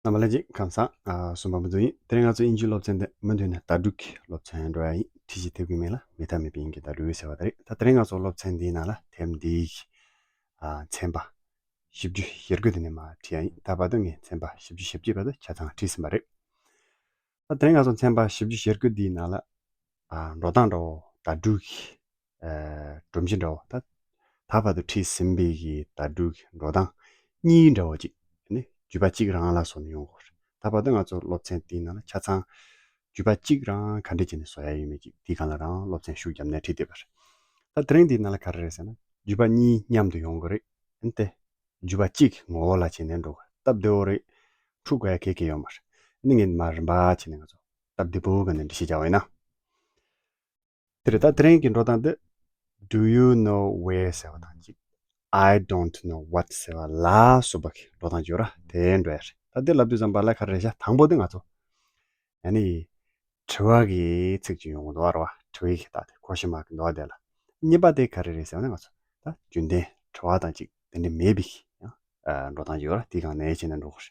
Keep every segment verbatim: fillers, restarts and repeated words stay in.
རྣམ་པ་ལྷན་རྒྱས་ཁམས་བཟང་། ཨ། སུམ་པ་མུ་ཛུ་ཡིན། དེ་རིང་ང་ཚོ་དབྱིན་ཇིའི་སློབ་ཚན་འདི་མུ་མཐུད་ནས་བརྡ་སྤྲོད་ཀྱི་སློབ་ཚན་འགྲོ་ཡ་ཡིན། ཁྲིད་གཞི་དེབ་ཀྱི་མིང་ལ་མེད་ཐབས་མེད་པའི་དབྱིན་ཇིའི་བརྡ་སྤྲོད་ཟེར་བ་དེ་རེད། ད་དེ་རིང་ང་ཚོ་སློབ་ཚན་འདིའི་ནང་ལ་ཐེམ་འདིའི་ཨ། ཚན་པ་བཞི་བཅུ་ཞེ་དགུ་དེ་ནས་མར་ཁྲིད་ཡ་ཡིན། ད་བར་དུ་ངས་ཚན་པ་བཞི་བཅུ་ཞེ་གཅིག་བར་དུ་ཆ་ཚང་ཁྲིད་ཟིན་པ་རེད། ད་དེ་རིང་ང་ཚོ་ཚན་པ་བཞི་བཅུ་ཞེ་དགུ་འདིའི་ནང་ལ། ཨ། འགྲོ་སྟངས་འདྲ་བོ། བརྡ་སྤྲོད་ཀྱི་ཨ། སྒྲོམ་གཞི་འདྲ་བོ། ད་ད་བར་དུ་ཁྲིད་ཟིན་པའི་གི་བརྡ་སྤྲོད་ཀྱི་འགྲོ་སྟངས་གཉིས་འདྲ་བོ་ཅིག་ནི་བརྒྱུད་པ་གཅིག་རང་ལ་བཟོ་ནས་ཡོང་དགོས་རེད། ད་བར་དུ་ང་ཚོ་སློབ་ཚན་དེའི་ནང་ལ་ཆ་ཚང་བརྒྱུད་པ་གཅིག་རང་ག་འདྲས་བྱས་ནས་བཟོ་ཡ་ཡོད་མེད་ཅིག་དེའི་སྒང་ལ་རང་སློབ་ཚན་ཤུགས་བརྒྱབ་ནས་ཁྲིད་བསྡད་པ་རེད། ད་དེ་རིང་འདིའི་ནང་ལ་ག་རེ་རེད་ཟེར་ན། བརྒྱུད་པ་གཉིས་མཉམ་དུ་ཡོང་དགོས་རེད། ཨ་ནི་དེ་བརྒྱུད་པ་གཅིག་ངོ་བོ་ལ་བྱས་ནས་འགྲོ་དགོས། སྟབས་བདེ་བོ་རེད། འཁྲུག་དགོས་ཡ་གང་ཡང་ཡོད་མ་རེད། ཨ་ནི་ངས་མར་རིམ་པ་བྱས་ནས་ང་ཚོ་སྟབས་བདེ་པོ་ག་ནས་འགྲེལ་བཤད་རྒྱག་པ་ཡིན་ན། དེ་རེད། ད་དེ་རིང་གི་འགྲོ་སྟངས་འདི། Do you know where ཟེར་བ་དང་གཅིག I don't know what ཟེར་བ་ལ་སོགས་པ་གི་འགྲོ་སྟངས་ཡོད་ར། དེ་འགྲོ་ཡ་རེད། ད་འདི་ལབ་དུས་ཙམ་པ་ལ་ག་རེ་རེད་ཤག་དང་པོ་འདི་ང་ཚོ་ཡ་ནི་དྲི་བ་གི་ཚིག་ཅིག་ཡོང་གི་འདུག་བ། རེད་བ། དྲི་བའི་གི་ད་དེ་ཁོ་ཤི་མ་གི་འདུག་བ། དེ་ལ་གཉིས་པ་དེ་ག་རེ་རེད་ཟེར་བ་ན། ང་ཚོ་ད་རྒྱུན་ལྡན་དྲི་བ་དང་གཅིག་དེ་འདྲ་མེད་པའི་གི་ཡང་འགྲོ་སྟངས་ཡོད་ར། དེའི་སྒང་ནས་བྱས་ནས་འགྲོ་དགོས་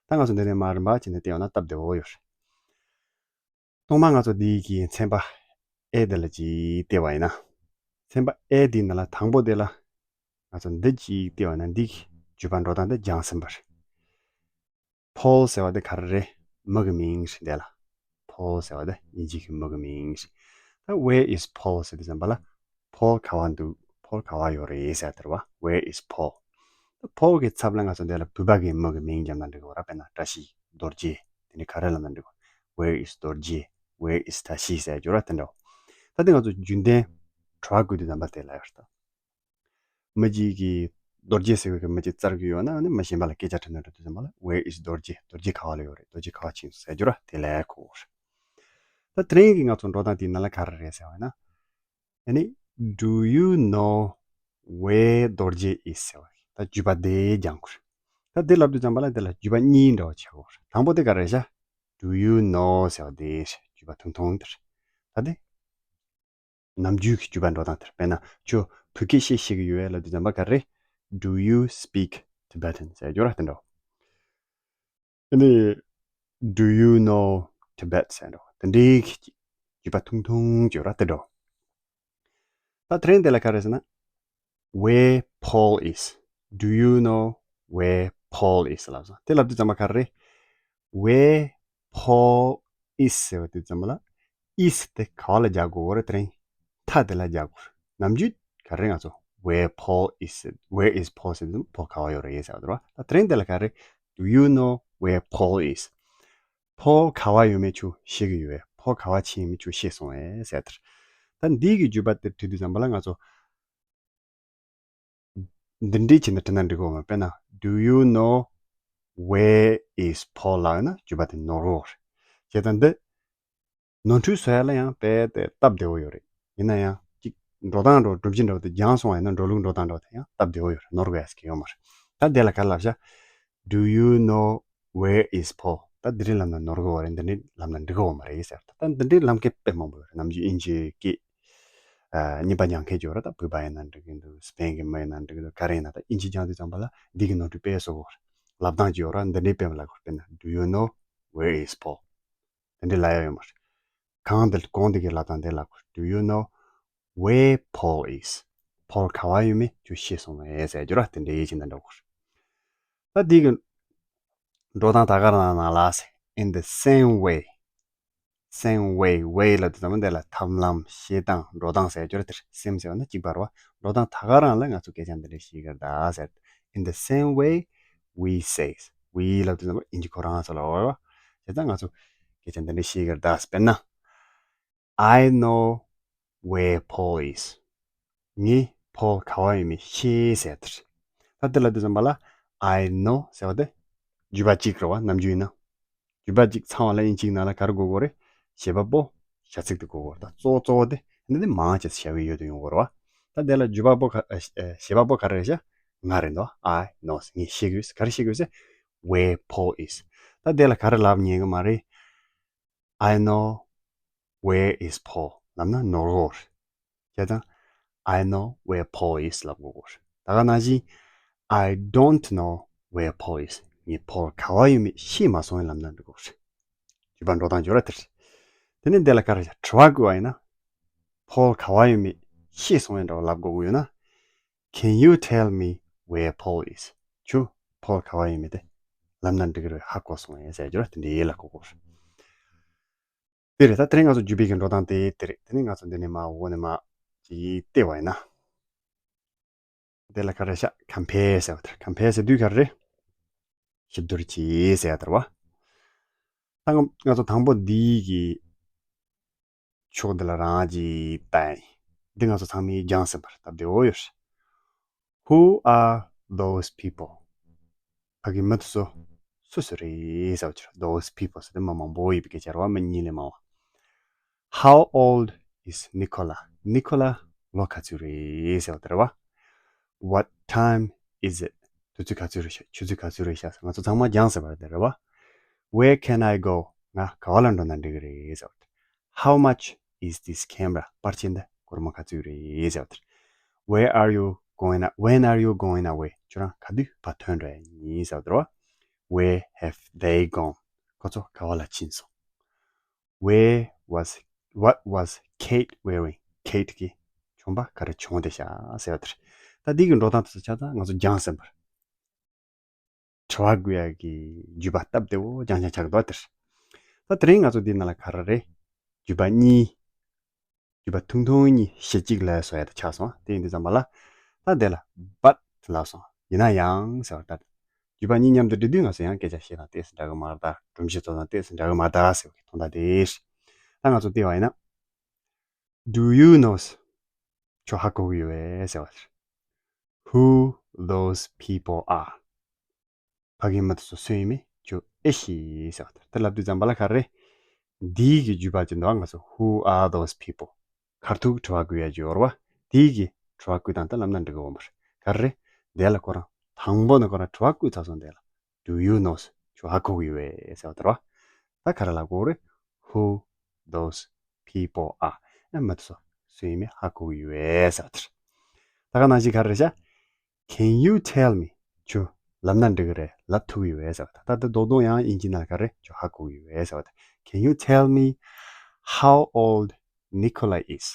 རེད། ད་ང་ཚོ་འདི་ནས་མར་རིམ་པ་བྱས་ནས་བལྟས་ཡོང་ན་སྟབས་བདེ་བོ་ཡོད་རེད། ཐོག་མར་ང་ཚོ་འདིའི་གི་ཚན་པ་A འདི་ལ་ཅིག་བལྟས་པ་ཡིན་ན། ཚན་པ་A འདིའི་ནང་ལ་དང་པོ་དེ་ལ་ང་ཚོ་འདི་ཅིག་བལྟས་པ་ན། འདི་གི་བརྒྱུད་པ་འགྲོ་སྟངས་འདི་སྦྱངས་ཟིན་པ་རེད། Paul ཟེར་བ་འདི་ག་རེ་རེད། མི་གི་མིང་རེད། འདི་ལ་Paul ཟེར་བ་འདི་དབྱིན་ཇི་གི་མི་གི་མིང་རེད། ད་Where is Paul ཟེར་དུས་ཙམ་པ་ལ། Paul ག་བ་འདུག Paul ག་བ་ཡོད་རེད་ཟེར་དེ་རེད་བ། Where is Paul? ད་Paul གི་ཚབ་ལ་ང་ཚོ་འདི་ལ་བོད་པ་གི་མི་གི་མིང་རྒྱབ་ན་འགྲིག་གི་རེད་བ། དཔེར་ན་བཀྲ་ཤིས། རྡོ་རྗེ། དེ་ནི་ག་རེ་ལབ་ན་འགྲིག་གི་རེད། Where is རྡོ་རྗེ། Where is བཀྲ་ཤིས་ཟེར་རྒྱུ་ར། དེ་འདྲ་བ། ད་དེ་ང་ཚོ་རྒྱུན་ལྡན་དྲི་བ་བཀོད་དུས་ཙམ་པ་དེ་ལ་ཡོད་རེད། ད་མི་གཅིག་གིས་རྡོ་རྗེ་ཟེར་བའི་གི་མི་གཅིག་བཙལ་གི་ཡོད་ན། ཨ་ནི་མི་གཞན་པ་ལ་སྐད་ཆ་དྲིས་ན་འགྲོ་དུས་ཙམ་པ་ལ། Where is རྡོ་རྗེ། རྡོ་རྗེ་ག་བ་ལ་ཡོད་རེད། རྡོ་རྗེ་ག་བ་ཕྱིན་སོང་ཟེར་རྒྱུ་ར། དེ་ལ་གོ་དགོས་རེད། ད་དེ་རིང་གི་ང་ཚོ་འགྲོ་སྟངས་དེའི་ནང་ལ་ག་རེ་རེད་ཟེར་བ་ཡིན་ན། ཨ་ནི་Do you know where རྡོ་རྗེ is ཟེར་བ་རེད། ད་བརྒྱུད་པ་དེ་སྦྱང་དགོས་རེད། ད་དེ་ལབ་དུས་ཙམ་པ་ལ་དེ་ལ་བརྒྱུད་པ་གཉིས་འདྲ་བོ་ཆགས་ཡོད་རེད། དང་པོ་དེ་ག་རེ་རེད་ཤག Do you know ཟེར་བ་དེ་རེད། བརྒྱུད་པ་ཐུང་ཐུང་དེ་རེད། ད་དེ་ནམ་རྒྱུན་གྱི་བརྒྱུད་པ་འགྲོ་སྟངས་དེ་རེད། དཔེར་ན་ཁྱོད་བོད་སྐད་བཤད་ཤེས་ཀྱི་ཡོད་ལབ་དུས་ཙམ་པ་ག་རེ་རེད། Do you speak Tibetan ཟེར་རྒྱུ་ར། དེ་འདྲ་བོ། ཨ་ནི་Do you know Tibet ཟེར་འགྲོ། དེ་འདྲའི་གི་བརྒྱུད་པ་ཐུང་ཐུང་ཅིག་ཡོད་ར། དེ་འདྲ་བོ། ད་དེ་རིང་དེ་ལ་ག་རེ་ཟེར་ན། Where Paul is. Do you know where Paul is ལབ་སོང་། དེ་ལབ་དུས་ཙམ་པ་ག་རེ་རེད། Where Paul is ཟེར་བ་དུས་ཙམ་པ་ལ་is དེ་ག་བ་ལ་རྒྱག་དགོས་རེད། དེ་རིང་མཐའ་དེ་ལ་རྒྱག་དགོས་རེད། ནམ་རྒྱུན་ག་རེ་ང་ཚོ་Where Paul is, where is Paul ཟེར་དུས་Paul ག་བ་ཡོད་རེད་ཟེར་བ་དེ་རེད་བ། ད་དེ་རིང་དེ་ལ་ག་རེ། Do you know where Paul is? Paul ག་བ་ཡོད་མེད་ཁྱོད་ཤེས་ཀྱི་ཡོད་པས། Paul ག་བ་ཕྱིན་ཡོད་མེད་ཁྱོད་ཤེས་སོང་ངས་ཟེར་དེ་རེད། ད་འདི་གི་བརྒྱུད་པ་དེ་དྲིས་དུས་ཙམ་པ་ལ་ང་ཚོ་འདི་འདྲའི་བྱས་ནས་དྲིས་ན་འགྲིག་གི་ཡོད་མ་རེད། དཔེར་ན་Do you know where is Paul ལབ་ན་བརྒྱུད་པ་དེ་ནོར་གི་ཡོད་རེད། བྱས་ཙང་འདི་ནོར་འཁྲུལ་བཟོ་ཡ་ལ་ཡང་དཔེ་དེ་སྟབས་བདེ་བོ་ཡོད་རེད། ཡིན་ན་ཡང་ཅིག་འགྲོ་སྟངས་འདྲ་བོ་སྒྲོམ་གཞི་འདྲ་བོ་དེ་སྦྱངས་སོང་བ་ཡིན་ན་འགྲོ་ལུགས་འགྲོ་སྟངས་འདྲ་བོ་དེ་ཡང་སྟབས་བདེ་བོ་ཡོད་རེད། ནོར་དགོས་ཡ་ཟེར་གྱི་ཡོད་མ་རེད། ད་དེ་ལ་ག་རེ་ལབ་ཤག Do you know where is Paul? ད་འདི་འདྲའི་ལབ་ན་ནོར་གི་ཡོད་རེད། འདི་འདྲའི་ལབ་ན་འགྲིག་གི་ཡོད་མ་རེད་ཟེར། ད་འདི་འདྲའི་ལབ་མཁན་དཔེ་མང་པོ་ཡོད་རེད། ནམ་རྒྱུན་དབྱིན་ཇི་སྐད་ཨ། རྙིང་པ་སྦྱང་མཁན་ཅིག་ཡོད་རེད། ད་བོད་པ་ཡིན་ན་འགྲིག་གི་འདུག་སི་པེན་གྱི་མི་ཡིན་ན་འགྲིག་གི་འདུག་ག་རེ་ཡིན་ན། ད་དབྱིན་ཇི་སྦྱང་དུས་ཙམ་པ་ལ་འདི་གི་ནོར་འཁྲུལ་དཔེ་བཟོ་གི་ཡོད་རེད། ལབ་སྟངས་ཅིག་ཡོད་རེད། འདི་འདྲའི་དཔེ་མི་ལབ་དགོས་རེད། དཔེར་ན Do you know where is Paul? དེ་འདྲའི་ལབ་ཡ་ཡོད་མ་རེད། གང་དེ་གོང་དེ་གི་ལབ་སྟངས་དེ་ལབ་དགོས། Do you know where Paul is? Paul ག་བ་ཡོད་མེད་ཁྱོད་ཤེས་སོང་ངས་ཟེར་རྒྱུ་ར། དེ་འདྲའི་ཡིད་ཆེས་འདི་འདྲ་དགོས་རེད། ད་འདི་གི་འགྲོ་སྟངས་ད་ག་རང་ནང་ལ་ཟེར། In the same way. Same way. Way ལབ་དུས་ཙམ་པ་འདི་ལ་ཐབས་ལམ། བྱེད་སྟངས། འགྲོ་སྟངས་ཟེར་རྒྱུ་ར། དེར་same ཟེར་བ་ན་གཅིག་པ་རེད་བ། འགྲོ་སྟངས་ད་ག་རང་ལ་ང་ཚོ་སྐད་ཆ་འདི་འདྲ་བཤད་ཀྱི་རེད་ད་ཟེར། In the same way, we say. We ལབ་དུས་ཙམ་པ་དབྱིན་ཇི་ཁོ་རང་ཚོ་ལ་བ་བ། བྱས་ཙང་ང་ཚོ་སྐད་ཆ་འདི་འདྲ་བཤད་ཀྱི་རེད་ད། དཔེར་ན། I know where Paul is. ངས་Paul ག་བ་ཡོད་མེད་ཤེས་ཟེར་དེ་རེད། ད་དེ་ལབ་དུས་ཙམ་པ་ལ་I know ཟེར་བ་དེ་བརྗོད་པ་གཅིག་རེད་བ། ནམ་རྒྱུན་ཡིན་ན། བརྗོད་པ་གཅིག་ཚང་བ་ལ་དབྱིན་ཇིའི་ནང་ལ་ག་རེ་དགོས་དགོས་རེད། བྱེད་པ་པོ། བྱ་ཚིག་དེ་དགོས་དགོས་རེད། ད་གཙོ་བོ་གཙོ་བོ་དེ་འདི་ནི་མང་ཆེ་བྱ་བའི་ཡུལ་དུ་ཡོང་དགོས་རེད་བ། ད་དེ་ལ་བརྗོད་པ་པོ་ག་ཨ། བྱེད་པ་པོ་ག་རེ་རེད་ཤག་ང་རེད་འདུག I know ངས་ཤེས་ཀྱི་ཡོད། ག་རེ་ཤེས་ཀྱི་ཡོད་ཟེར། Where Paul is. ད་དེ་ལ་ག་རེ་ལབ་ཉན་གི་མ་རེད། I know where is Paul ལབ་ན་ནོར་གོ་རེད། བྱས་ཙང་I know where Paul is ལབ་དགོས་གོ་རེད། ད་ག་ནང་བཞིན་I don't know where Paul is. ངས་ཕོལ་ག་བ་ཡོད་མེད་ཤེས་མ་སོང་བའི་ལབ་ན་འགྲིག་གོ་རེད། བརྗོད་པ་འགྲོ་སྟངས་བརྗོད་ར་དེ་རེད། དེ་ནས་འདི་ལ་ག་རེ་བྱ་དྲི་བ་བཀོད་པ་ཡིན་ན། ཕོལ་ག་བ་ཡོད་མེད་ཤེས་སོང་བའི་འདྲ་བ་ལབ་དགོས་ཀྱི་ཡོད་ན། Can you tell me where Paul is? ཁྱོད་ཕོལ་ག་བ་ཡོད་མེད་དེ་ལབ་ན་འགྲིག་གི་རེད། ཧ་གོ་སོང་ངས་ཟེར་རྒྱུ་ར་དེ་འདྲའི་ལ་གོ་དགོས་རེད། དེ་རེད། ད་དེ་རིང་ང་ཚོ་བརྗོད་པའི་གི་འགྲོ་སྟངས་དེ་དེ་རེད། དེ་ནས་ང་ཚོ་འདི་ནས་མར་འོག་ནས་མར་ཅིག་བལྟས་པ་ཡིན་ན། དེ་ལ་ག་རེ་བྱ་compare ཟེར་བ་དེ་རེད། compare ཟེར་དུས་ག་རེ་རེད། ཞིབ་བསྡུར་བྱེད་ཟེར་བ་དེ་རེད་བ། ད་ང་ང་ཚོ་དང་པོ་འདིའི་གི་ཕྱོགས་འདི་ལ་རང་གི་ལྟ་ཡིན། འདི་ང་ཚོ་ཚང་མས་སྦྱངས་ཟིན་པར་སྟབས་བདེ་བོ་ཡོད་རེད། Who are those people? ཕ་གི་མི་དེ་ཚོ་སུ་སུ་རེད་ཟེར་བ་ཅིག those people ཟེར་དེ་མི་མང་པོ་ཡོད་པའི་སྐད་ཆ་རེད་བ། མི་གཉིས་ལས་མང་བ། How old is Nicola? Nicola ལོ་ག་ཚོད་རེད་ཟེར་བ་དེ་རེད་བ། What time is it? དུས་ཚོད་ག་ཚོད་རེད་ཤག་ཆུ་ཚོད་ག་ཚོད་རེད་ཤག་ང་ཚོ་ཚང་མ་སྦྱངས་ཟིན་པ་རེད་དེ་རེད་བ། Where can I go? ང་ག་བ་ལ་འགྲོ་ན་འགྲིག་གི་རེད་ཟེར་བ་དེ། How much is this camera? པར་ཆས་འདི་སྒོར་མོ་ག་ཚོད་རེད་ཟེར་བ་དེ། Where are you going? When are you going away? ཁྱོད་རང་ག་དུས་ཕར་ཐོན་འགྲོ་ཡ་ཡིན་ཟེར་བ་དེ་རེད་བ། Where have they gone? ཁོ་ཚོ་ག་བ་ལ་ཕྱིན་སོང་། Where was, what was Kate wearing? Kate གི་གྱོན་པ་ག་རེ་གྱོན་བསྡད་ཤག་ཟེར་བ་དེ་རེད། ད་འདི་གི་འགྲོ་སྟངས་དེ་ཚོ་ཆ་ཚང་ང་ཚོ་སྦྱངས་ཟིན་པ་རེད། དྲི་བ་བཀོད་ཡག་གི་བརྗོད་པ་སྟབས་བདེ་བོ་རྐྱང་རྐྱང་ཆགས་ཀྱི་འདུག་དེ་རེད། ད་དེ་རིང་ང་ཚོ་འདི་ནང་ལ་ག་རེ་རེད། བརྗོད་པ་གཉིས། བརྗོད་པ་ཐུང་ཐུང་གཉིས་གཞི་གཅིག་ལ་བཟོ་ཡ་དེ་ཆགས་སོང་། དེ་ཡིན་དུས་ཙམ་པ་ལ། ད་དེ་ལ་but ལབ་སོང་། ཡིན་ན་ཡང་ཟེར་བ་ལྟར། བརྗོད་པ་གཉིས་མཉམ་དུ་འབྲི་དུས་ང་ཚོ་ཡང་སྐད་ཆ་བཤད་སྟངས་ཏོག་ཙམ་འདྲ་གི་མ་རེད་ད། སྒྲོམ་གཞི་བཟོ་སྟངས་ཏོག་ཙམ་འདྲ་གི་མ་རེད་ད་ཟེར་བའི་དོན་དག་དེ་རེད། ད་ང་ཚོ་བལྟས་པ་ཡིན་ན། Do you know? ཁྱོད་ཧ་གོ་གི་ཡོད་པས་ཟེར་བ་རེད། Who those people are? ཕ་གི་མི་དེ་ཚོ་སུ་ཡིན་མིན་ཁྱོད་ཨེ་ཤེས་ཟེར་བ་དེ། དེ་ལབ་དུས་ཙམ་པ་ལ་ག་རེ། འདིའི་གི་བརྗོད་པ་ཅིག་འདུག་ང་ཚོ་Who are those people? ག་རེ་ཐུག་དྲི་བ་བཀོད་ཡ་ཅིག་ཡོད་རེད་བ། དེའི་གི་དྲི་བ་བཀོད་སྟངས་དེ་ལབ་ན་འགྲིག་གི་ཡོད་མ་རེད། ག་རེ། དེ་ལ་ཁོ་རང་དང་པོ་ནས་ཁོ་རང་དྲི་བ་བཀོད་ཚར་སོང་། དེ་ལ་Do you know? ཁྱོད་ཧ་གོ་གི་ཡོད་པས་ཟེར་བ་དེ་རེད་བ། ད་ག་རེ་ལབ་དགོས་རེད། Who those people are? ཨ་མི་དེ་ཚོ་སུ་ཡིན་མིན་ཧ་གོ་གི་ཡོད་པས་ཟེར་བ་དེ་རེད། ད་ག་ནང་བཞིན་ག་རེ་རེད་ཤག Can you tell me? ཁྱོད་ལབ་ན་འགྲིག་གི་རེད། ལབ་ཐུབ་ཀྱི་ཡོད་པས་ཟེར་བ་དང་། ད་ལྟ་རྡོག་རྡོག་ཡང་དབྱིན་ཇི་ནང་ལ་ག་རེ། ཁྱོད་ཧ་གོ་གི་ཡོད་པས་ཟེར་བ་དང་། Can you tell me how old Nicola is?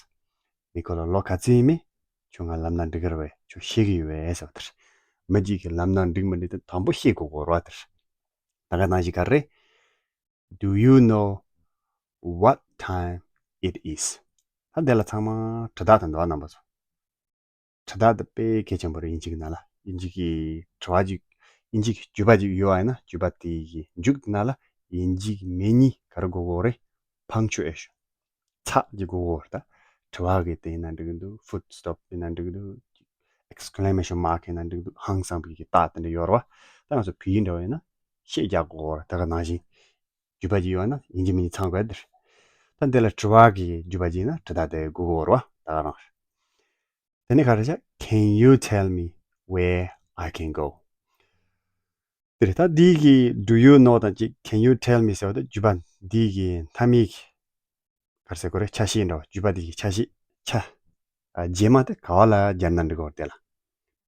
ནི་ཀོ་ལ་ལོ་ག་ཚོད་ཡིན་མིན་ཁྱོད་ང་ལབ་ན་འགྲིག་གི་རེད་པས། ཁྱོད་ཤེས་ཀྱི་ཡོད་པས་ཟེར་བ་དེ་རེད། མི་གཅིག་གིས་ལབ་ན་འགྲིག་མི་འགྲིག་དེ་དང་པོ་ཤེས་དགོས་ཀྱི་ཡོད་རེད་བ་དེ་རེད། ད་ག་ནང་བཞིན་ག་རེ། Do you know what time it is? ད་འདི་ལ་ཚང་མ་དྲི་རྟགས་དང་འདུག་བ་རྣམ་པ་ཚོ། དྲི་རྟགས་དེ་དཔེ་གལ་ཆེན་པོ་རེད། དབྱིན་ཇི་གི་ནང་ལ། དབྱིན་ཇི་གི་དྲི་བ་ཅིག་དབྱིན་ཇི་གི་བརྗོད་པ་ཅིག་ཡོད་པ་ཡིན་ན། བརྗོད་པ་དེ་གི་མཇུག་དེ་ནང་ལ་དབྱིན་ཇི་གི་མེ་གཉིས་ག་རེ་དགོས་ཀྱི་ཡོད་རེད། Punctuation. ཚེག་ཅིག་དགོས་ཀྱི་ཡོད་རེད་ད། དྲི་བ་གི་དེ་ཡིན་ན་འགྲིག་གི་འདུག Full stop ཡིན་ན་འགྲིག་གི་འདུག Exclamation mark ཡིན་ན་འགྲིག་གི་འདུག་ཧང་སངས་པའི་གི་རྟགས་དེ་འདྲ་ཡོད་རེད་བ། ད་ང་ཚོ་བོད་ཡིག་འདྲ་བ་ཡིན་ན་ཤད་རྒྱག་དགོས་ཀྱི་ཡོད་རེད། ད་ག་ནང་བཞིན་བརྗོད་པ་ཅིག་ཡོད་ན་དབྱིན་ཇི་མེ་གཉིས་ཚང་དགོས་དེ་རེད། ད་འདི་ལ་དྲི་བ་གི་བརྗོད་པ་ཅིག་ཡིན་ན་དྲི་རྟགས་དེ་དགོས་ཀྱི་ཡོད་རེད་བ། ད་ག་རང་རེད། དེ་ནས་ག་རེ་བྱ། Can you tell me where I can go? དེ་རེད། ད་འདི་གི་Do you know དང་གཅིག Can you tell me ཟེར་བ་དེ་བརྗོད་པ་འདི་གི་མཐའ་མའི་གི་ག་རེ་ཟེར་དགོས་རེད། ཆ་ཤས་འདྲ་བ། བརྗོད་པ་འདི་གི་ཆ་ཤས། ཆ། ཨ། རྗེས་མ་དེ་ག་བ་ལ་སྦྱར་ན་འགྲིག་གི་ཡོད་རེད། དེ་ལ།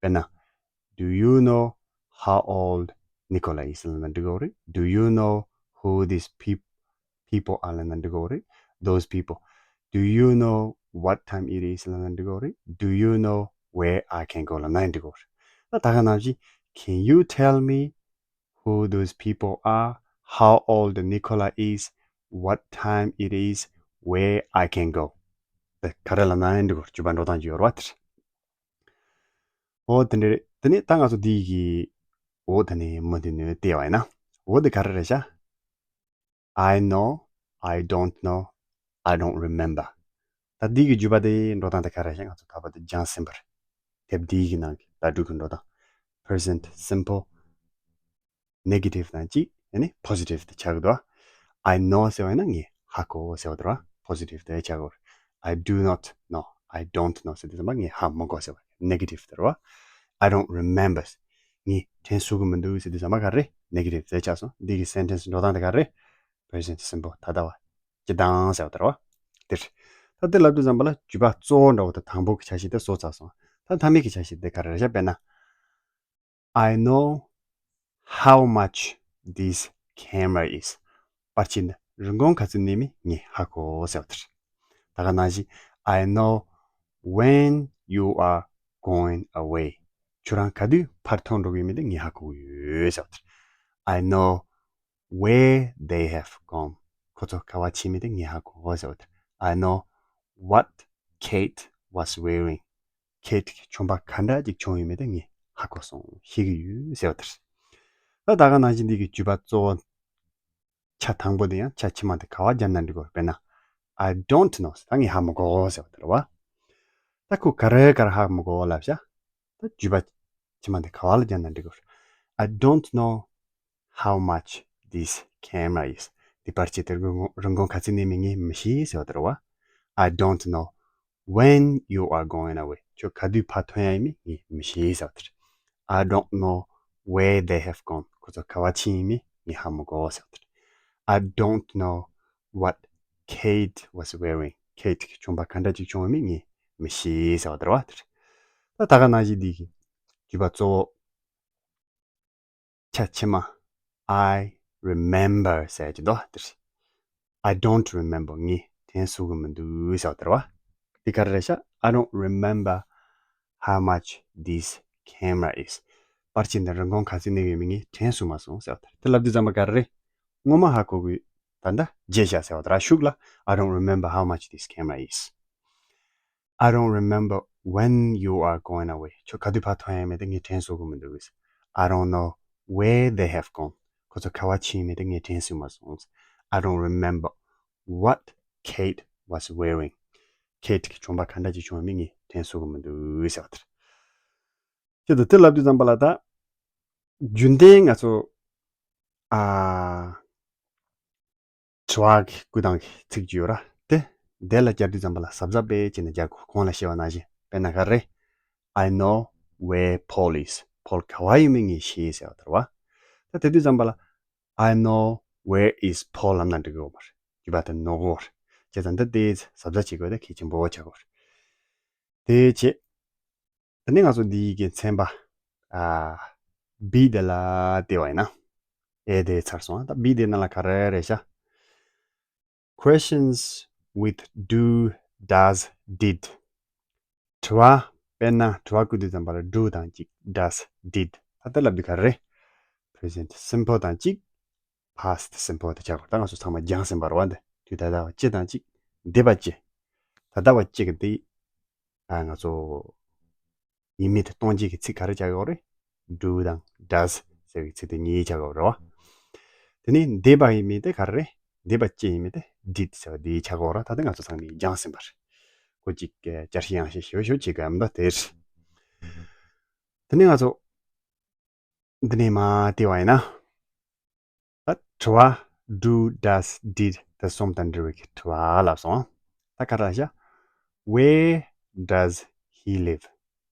དཔེར་ན། Do you know how old Nicola is? ལབ་ན་འགྲིག་གི་ཡོད་རེད། Do you know who these peop- people are? ལབ་ན་འགྲིག་གི་ཡོད་རེད། Those people. Do you know what time it is? ལབ་ན་འགྲིག་གི་ཡོད་རེད། Do you know where I can go? ལབ་ན་ཡང་འགྲིག་གི་ཡོད་རེད། ད་ད་ག་ནང་བཞིན། Can you tell me who those people are? How old Nicola is? What time it is? Where I can go? དེ་ག་རེ་ལབ་ན་ཡང་འགྲིག་གི་ཡོད་རེད། བརྗོད་པ་འགྲོ་སྟངས་ཅིག་ཡོད་རེད་བ་དེ་རེད། འོ་དེ་འདྲ་རེད། དེ་ནས་ད་ང་ཚོ་འདི་གི། འོ་དེ་ནས་མུ་མཐུད་ནས་བལྟས་པ་ཡིན་ན། འོ་དེ་ག་རེ་རེད་ཤག I know, I don't know, I don't remember. ད་འདི་གི་བརྗོད་པ་དེ་འགྲོ་སྟངས་དེ་ག་རེ་རེད་ཤག་ང་ཚོ་ད་བར་དུ་སྦྱངས་ཟིན་པ་རེད། དེབ་འདི་གི་ནང་གི་ད་སྒྲུག་གི་འགྲོ་སྟངས། Present simple, negative དང་གཅིག་ཡང་ན་positive དེ་ཆགས་ཀྱི་འདུག I know ཟེར་བ་ཡིན་ན་ངས་ཧ་གོ་ཟེར་བ་དེ་རེད་བ། Positive དེ་ཆགས་ཀྱི་ཡོད་རེད། I do not know, I don't know ཟེར་དུས་ཙམ་པ་ངས་ཧ་མ་གོ་ཟེར་བ། Negative དེ་རེད་བ། I don't remember. ངས་དྲན་གསོ་གི་མི་འདུག་ཟེར་དུས་ཙམ་པ་ག་རེ། Negative དེ་ཆགས་སོང་། འདི་གི་sentence འགྲོ་སྟངས་དེ་ག་རེ། Present simple ད་ལྟ་བ། སྤྱིར་བཏང་ཟེར་བ་དེ་རེད་བ། དེ་རེད། ད་དེ་ལབ་དུས་ཙམ་པ་ལ་བརྗོད་པ་གཙོ་བོ་འདྲ་བོ་དེ་དང་པོ་གི་ཆ་ཤས་དེ་བཟོ་ཚར་སོང་། ད་མཐའ་མའི་གི་ཆ་ཤས་དེ་ག་རེ་རེད་ཤག་དཔེར་ན། I know how much this camera is. པར་ཆས་འདི་རིན་གོང་ག་ཚོད་ནས་མིན་ངས་ཧ་གོ་ཟེར་བ་དེ་རེད། ད་ག་ནང་བཞིན། I know when you are going away. ཁྱོད་རང་ག་དུས་ཕར་ཐོན་འགྲོ་གི་ཡོད་མེད་དེ་ངས་ཧ་གོ་གི་ཡོད་ཟེར་བ་དེ་རེད། I know where they have gone. ཁོ་ཚོ་ག་བ་ཕྱིན་མེད་དེ་ངས་ཧ་གོ་ཟེར་བ་དེ་རེད། I know what Kate was wearing. Kate གི་གྱོན་པ་ག་འདྲ་ཅིག་གྱོན་ཡོད་མེད་དེ་ངས་ཧ་གོ་སོང་། ཤེས་ཀྱི་ཡོད་ཟེར་བ་དེ་རེད། ད་ད་ག་ནང་བཞིན་འདི་གི་བརྗོད་པ་གཙོ་བོ་ཆ་དང་པོ་དེ་ཡང་ཆ་ཕྱི་མ་དེ་ག་བ་སྦྱར་ན་འགྲིག་གོ། དཔེར་ན། I don't know. ད་ངས་ཧ་མི་གོ་ཟེར་བ་དེ་རེད་བ། ད་ཁོ་ག་རེ་ག་རེ་ཧ་མི་གོ་ལབ་ཤག་ད་བརྗོད་པ་ཕྱི་མ་དེ་ག་བ་ལ་སྦྱར་ན་འགྲིག་གོ། I don't know how much this camera is. འདི་པར་ཆས་དེ་རིན་གོང་རིན་གོང་ག་ཚོད་ནས་མིན་ངས་མི་ཤེས་ཟེར་བ་དེ་རེད་བ། I don't know when you are going away. ཁྱོད་ག་དུས་ཕར་ཐོན་ཡ་ཡིན་མིན་ངས་མི་ཤེས་ཟེར་བ་དེ་རེད། I don't know where they have gone. ཁོ་ཚོ་ག་བ་ཕྱིན་ཡིན་མིན་ངས་ཧ་མི་གོ་ཟེར་བ་དེ་རེད། I don't know what Kate was wearing. Kate གི་གྱོན་པ་ག་འདྲ་ཅིག་གྱོན་ཡོད་མེད་ངས་མི་ཤེས་ཟེར་བ་དེ་རེད་བ། དེ་རེད། ད་ད་ག་ནང་བཞིན་འདི་གི་བརྗོད་པ་གཙོ་བོ་ཆ་ཕྱི་མ། I remember ཟེར་གྱི་འདུག་དེ་རེད། I don't remember. ངས་དྲན་གསོ་གི་མི་འདུག་ཟེར་བ་དེ་རེད་བ། འདི་ག་རེ་རེད་ཤག I don't remember how much this camera is. པར་ཆས་འདི་རིན་གོང་ག་ཚོད་ནས་ཡོད་མེད་ངས་དྲན་གསོ་མ་སོང་ཟེར་བ་དེ་རེད། དེ་ལབ་དུས་ཙམ་པ་ག་རེ་རེད། སྔོན་མ་ཧ་གོ་གི་ད་ལྟ་བརྗེད་ཤག་ཟེར་བ་དེ་རེད། ཤུགས་ལ། I don't remember how much this camera is. I don't remember when you are going away. ཁྱོད་ག་དུས་ཕར་ཐོན་ཡ་མེད་དེ་ངས་དྲན་གསོ་གི་མི་འདུག I don't know where they have gone. ཁོ་ཚོ་ག་བ་ཕྱིན་མེད་དེ་ངས་དྲན་གསོ་མ་སོང་། I don't remember what Kate was wearing. Kate གི་གྱོན་པ་ག་འདྲ་ཅིག་གྱོན་མེད་ངས་དྲན་གསོ་གི་མི་འདུག་ཟེར་བ་དེ་རེད། ཅི་ད་དེ་ལབ་དུས་ཙམ་པ་ལ་ད། རྒྱུན་ལྡན་ང་ཚོ། ཨ། དྲི་བ་གི་བཀོད་སྟངས་ཀྱི་ཚིག་ཅིག་ཡོད་ར། དེ། དེ་ལ་སྦྱར་དུས་ཙམ་པ་ལ་གཟབ་གཟབ་པོ་བྱས་ནས་སྦྱར་དགོས། གོང་ལ་བཤད་པ་ནང་བཞིན། དཔེར་ན་ག་རེ། I know where Paul is. ཕོལ་ག་བ་ཡོད་མེད་ངས་ཤེས་ཟེར་བ་དེ་རེད་བ། ད་དེ་དུས་ཙམ་པ་ལ། I know where is Paul ལབ་ན་འགྲིག་གི་ཡོད་མ་རེད། རྒྱུད་པ་དེ་ནོར་གི་ཡོད་རེད། བྱས་ཙང་འདི་དེ་གཟབ་གཟབ་བྱེད་དགོས། དེ་གལ་ཆེན་པོ་ཆགས་ཀྱི་ཡོད་རེད། དེ་བྱས། དེ་ནས་ང་ཚོ་འདི་ཡི་གི་ཚན་པ། ཨ། B དེ་ལ་བལྟས་པ་ཡིན་ན། A དེ་ཚར་སོང་། ད་B དེ་ནང་ལ་ག་རེ་རེད་ཤག Questions with do, does, did. དྲི་བ། དཔེར་ན་དྲི་བ་བཀོད་དུས་ཙམ་པ་ལ་do དང་གཅིག does, did. ད་ལྟ་ལབ་དུས་ག་རེ་རེད། Present simple དང་གཅིག past simple དེ་ཆགས་དགོས། ད་ང་ཚོ་ཚང་མ་སྦྱངས་ཟིན་པ་རེད་བ། འདི་དུས་ད་ལྟ་བ་སྤྱི་དང་གཅིག་འདས་པ་སྤྱི། ད་ལྟ་བ་སྤྱི་གི་འདི། ཨ། ང་ཚོ་ཡིན་མིན་དེ་སྟོན་བྱེད་ཀྱི་ཚིག་ག་རེ་ཆགས་ཡོད་རེད། do དང་does ཟེར་བའི་ཚིག་དེ་གཉིས་ཆགས་ཡོད་རེད་བ། དེ་ནས་འདས་པ་ཡིན་མིན་དེ་ག་རེ་རེད། འདས་པ་སྤྱི་ཡིན་མིན་དེ་did ཟེར་བ་དེ་ཆགས་ཡོད་རེད། ད་ལྟ་ང་ཚོ་ཚང་མས་སྦྱངས་ཟིན་པ་རེད། ཁོ་གཅིག་བསྐྱར་ཞིབ་ཡང་ཞིབ་ཞིབ་ཞིབ་བྱེད་དགོས་ཡ་མི་འདུག་དེ་རེད། དེ་ནས་ང་ཚོ་འདི་ནས་མར་བལྟས་པ་ཡིན་ན། ད་དྲི་བ་do, does, did དེ་གསུམ་དང་འབྲེལ་བའི་གི་དྲི་བ་ལབ་སོང་། ད་ག་རེ་ལབ་ཤག Where does he live?